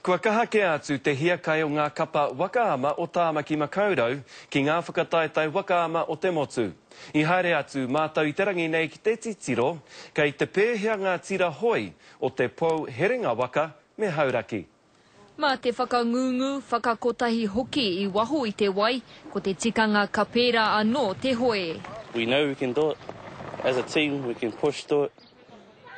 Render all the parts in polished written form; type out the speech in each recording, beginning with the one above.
Kua kaha kē atu te hiakai o ngā kapa waka ama o Tāmaki Makaurau ki ngā whakataetae waka ama o te motu. I haere atu mātou i te rangi nei ki te titiro kei te pēhea ngā tira hoi o te pou herenga waka me Hauraki. Mā te whakangungu, whakakotahi hoki i waho i te wai, ko te tikanga ka pērā anō te hoe. We know we can do it, as a team we can push through it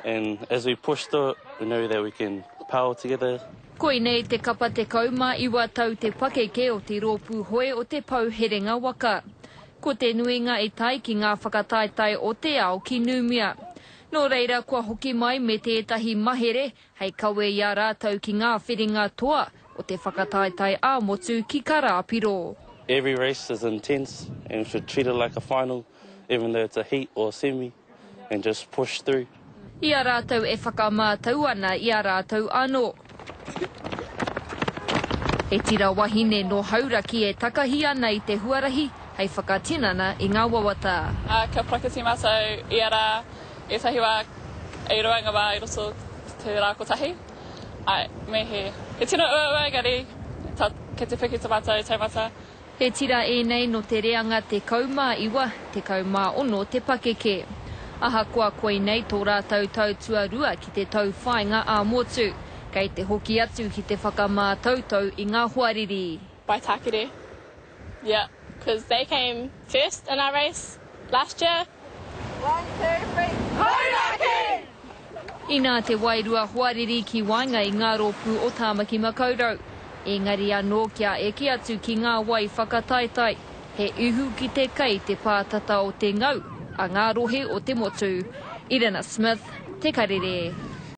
And as we push through it, we know that we can power together. Koinei te kapa 19 tau te pakeke o te rōpū hoe o te Pou Herenga Waka. Ko te nuinga i tae ki ngā whakataetae o te ao ki Nūmia. Nō reira kua hoki mai me tētahi mahere hei kawe i a rātou ki ngā whiringa toa o te whakataetae ā-motu ki Karāpiro. Every race is intense and we should treat it like a final even though it's a heat or a semi. and just push through. I a rātou e whakamātau ana i a rātou anō. He tira wahine nō Hauraki e takahi ana i te huarahi hei whakatinana i ngā wawata. Ā, ka parakiti mātou ia rā, ētahi wā, e rua ngā wā i roto te rā kotahi. Āe, me he, he tino uaua engari, ta, kei te piki ta mātou taumata. He tira ēnei nō te reanga 19, 16 te pakeke. Ahakoa koinei tō rātou tau tuarua ki te tauwhāinga ā-motu, kei te hoki atu ki te whakamātautau i ngā hoariri. Waitakere, yeah, cause they came first in our race last year. One, two, three, Hauraki! Inā te wairua hoariri ki waenga i ngā rōpū o Tāmaki Makaurau. Engari anō kia eke atu ki ngā wai whakataetae, he ihu ki te kai te pātata o te ngau a ngā rohe o te motu. Irina Smith, Te Karere.